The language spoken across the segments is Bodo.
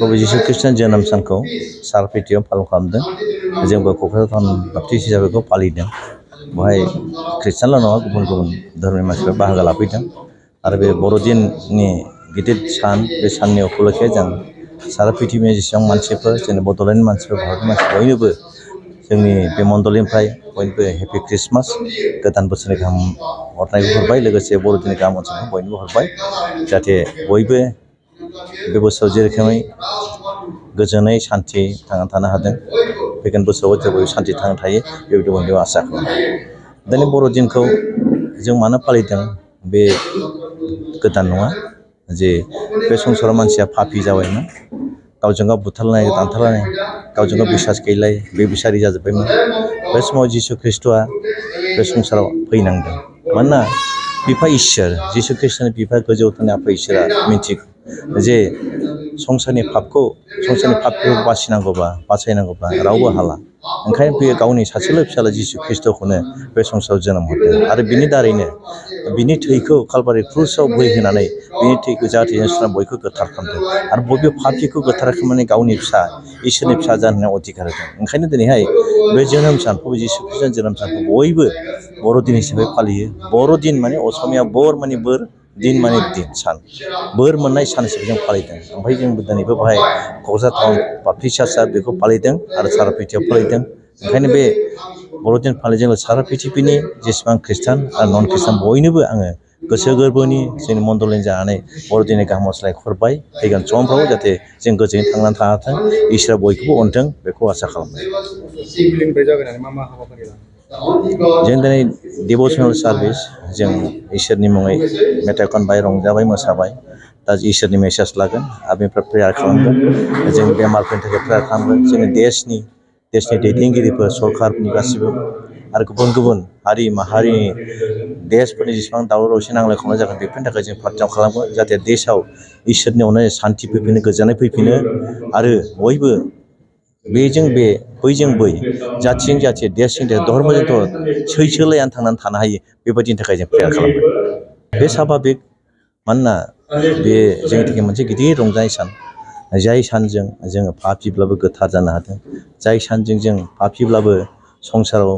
प्रभु जीशु ख्रीष्टनि जोनोम सानखौ सारापीटियाव पालन खालामदों। जोंबो क'क्राझार टाउन बाप्टिस्ट हिसाबै बेखौ फालिदों। बेवहाय ख्रिस्टानल' नङा गुबुन गुबुन धोरोमनि मानसिफ्रा बाहागो लाफैदों आरो बे बर'दिननि गिदिर सान बे साननि उपलक्षे जों सारा पृथिबीनि जेसेबां मानसिफोर जोंनि बड'लेण्डनि मानसिफोर भारतनि मानसि बयनोबो जोंनि बे मण्डलनिफ्राय बयनोबो हेपि ख्रिस्टमास गोदान बोसोरनि गाहाम हरनायखौ हरबाय। लोगोसे बर'दिननि गाहाम अनसुंथाइखौ बयनोबो हरबाय जाहाथे बयबो बे बोसोराव जे रोखोमै गोजोनै सान्थि थांनानै थानो हादों फैगोन बोसोराव बयबो सान्थि थांनानै थायो बेबायदि बयबो आसा खालामो। दिनै बर'दिनखौ जों मानो फालिदों बे गोदान नङा जे बे संसाराव मानसिया पापि जाबायमोन, गावजों गाव बुथारलायनाय दानथारलायनाय, गावजों गाव बिसास गैलाय बेबिसारि जाजोब्बायमोन। बे समाव जिशु ख्रिस्ट'आ बे संसाराव फैनांदों। मानोना बिफा इसोर जिशु ख्रिस्ट'नि बिफा गोजौआव थानाय आफा इसोरा मिन्थिगौ जे संसारनि पापखौ बासायनांगौबा रावबो हाला। ओंखायनो बेयो गावनि सासेल' फिसाला जिशु ख्रिस्ट'खौनो बे संसाराव जोनोम हरदों आरो बिनि दारैनो बिनि थैखौ कालभारि क्रुसाव बोहैहोनानै बिनि थैखौ जाहाथे बयखौ गोथार खालामदों आरो बयबो पापिखौ गोथार खालामनानै गावनि फिसा इसोरनि फिसा जानो अधिकार होदों। ओंखायनो दिनैहाय बे जोनोम सान प्रभु जिशु ख्रिस्ट'नि जोनोम सानखौ बयबो बर'दिन हिसाबै फालियो। बर'दिन माने असमिया बर माने बोर, दिन माने दिन सान, बोर मोननाय सान हिसाबै जों फालिदों। ओमफ्राय जोंबो दिनैबो बाहाय क'क्राझार टाउन बाप्टिस्ट चार्चआ बेखौ फालिदों आरो सारापीटियाव फालिदों। ओंखायनो बे बर'दिन फालिनायजों सारा पृथिबीनि जेसेबां ख्रिस्टान आरो नन ख्रिस्टान बयनोबो आङो गोसो गोरबोनि जोंनि मण्डलनि जानानै बर'दिननि गाहाम हामलायनायखौ हरबाय। फैगोन समफ्राव जाहाथे जों गोजोनै थांनानै थाथों, इसोरा बयखौबो अनथों बेखौ आसा खालामबाय। जों दिनै डिभ'सनेल सार्भिस जों इसोरनि मुङै मेथाइ खनबाय, रंजाबाय, मोसाबाय। दा इसोरनि मेसेज लागोन आरो बेनिफ्राय प्रेयार खालामगोन। जों बेमारफोरनि थाखाय प्रेयार खालामगोन। जोंनि देशनि दैदेनगिरिफोर सरकारनि गासिबो आरो गुबुन गुबुन हारि माहारिनि देशफोरनि जेसेबां दावराव दावसि नांलाय खमलाय जागोन बेफोरनि थाखाय जों प्रार्थना खालामगोन जाहाथे देशआव इसोरनि अननाय सान्थि फैफिनो, गोजोननाय फैफिनो आरो बयबो बेजों बे बैजों बै जाथिजों जाथि देशजों देश धर्मजों धर्म सैसोलायनानै थांनानै थानो हायो बेबायदिनि थाखाय जों प्रेयार खालामगोन। बे साभाबिक मानोना बे जोंनि थाखाय मोनसे गिदिर रंजानाय सान, जाय सानजों जोङो पापिब्लाबो गोथार जानो हादों, जाय सानजों जों पापिब्लाबो संसाराव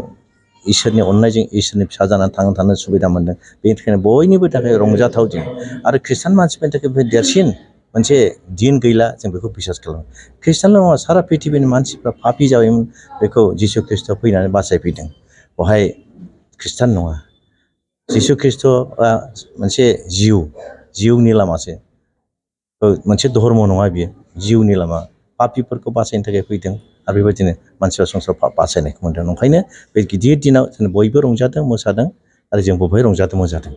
इसोरनि अननायजों इसोरनि फिसा जानानै थांनानै थानो सुबिदा मोनदों। बेनि थाखायनो बयनिबो थाखाय रंजाथाव दिन आरो ख्रिस्टान मानसिफोरनि थाखाय बे देरसिन मोनसे दिन गैला जों बेखौ बिसास खालामो। ख्रिस्टानल' नङा सारा पृथिबीनि मानसिफ्रा पापि जाबायमोन, बेखौ जिशु ख्रिस्ट'आ फैनानै बासायफैदों। बेवहाय ख्रिस्टान नङा, जिशु ख्रिस्ट'आ मोनसे जिउनि लामासो, मोनसे धर्म नङा, बियो जिउनि लामा। पापिफोरखौ बासायनो थाखाय फैदों आरो बेबायदिनो मानसिफ्रा संसाराव बासायनायखौ मोनदों। ओंखायनो बे गिदिर दिनाव जों बयबो रंजादों मोसादों आरो जोंबो बहाय रंजादों मोसादों।